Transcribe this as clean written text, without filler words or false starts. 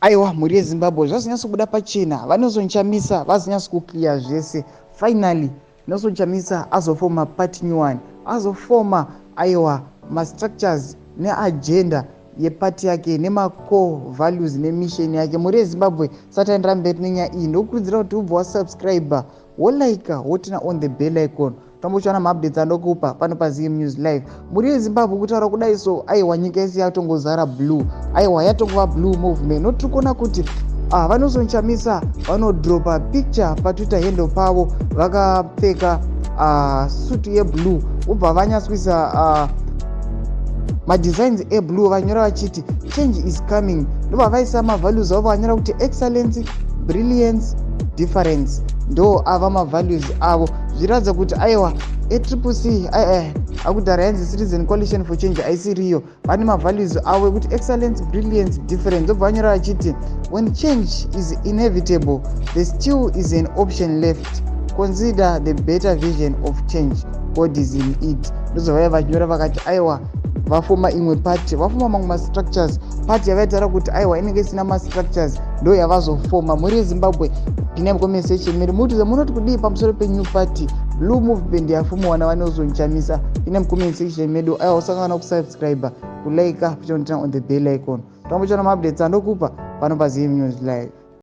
Aiwa, mhuri yeZimbabwe, zvazonyatsobuda pachena. VaNelson Chamisa vazonyatso kuclear zvese. Finally Nelson Chamisa azofoma party new one, azofoma, aiwa, mastructures neagenda yepati yake nemacore values nemission yake. Mhuri yeZimbabwe, sati aendera mberi nenyaya iyi, ndokurudzira kuti ubva wasubscribe, wolike, woturn on the bell icon, tambochiwana maupdates andokupa pano paZM News Live. Mhuri yeZimbabwe, kutaura kudai so, aiwa, nyika yese yatongozara blue. Aiwa, yatongova blue movement. Notiri kuona kuti VaNelson Chamisa vanodropa picture paTwitter handle pavo vakapfeka sutu yeblue, ubva vanyatswisa madesigns eblue, vanyora vachiti, "Change is coming." Ndobva vaisa mavalues avo, vanyora kuti excellence, brilliance, difference. Ndo ava mavalues avo, zviratidza kuti, aiwa, eTriple C akudhara yanzi Citizen Coalition for Change aisiriyo. Vane mavalues avo ekuti excellence, brilliance, difference. Ndobva vanyora vachiti, "When change is inevitable, there still is an option left. Consider the better vision of change. God is in it." Ndozvavaiva vachinyora vakati, aiwa, vafoma imwe party, vafoma mamwe mastructures. Party yavaitaura kuti, aiwa, inenge isina mastructures, ndo yavazofoma. Mhuri yeZimbabwe, pinai mucomment section medu mutize munoti kudii pamusoro penew party, blue movement yafomiwa naVaNelson Chamisa. Pinai mucomment section medu. Aiwa, usangana kusubscribe, kulike, kuturn on the bell icon, tambochana maupdates andokupa pano paZM News Live.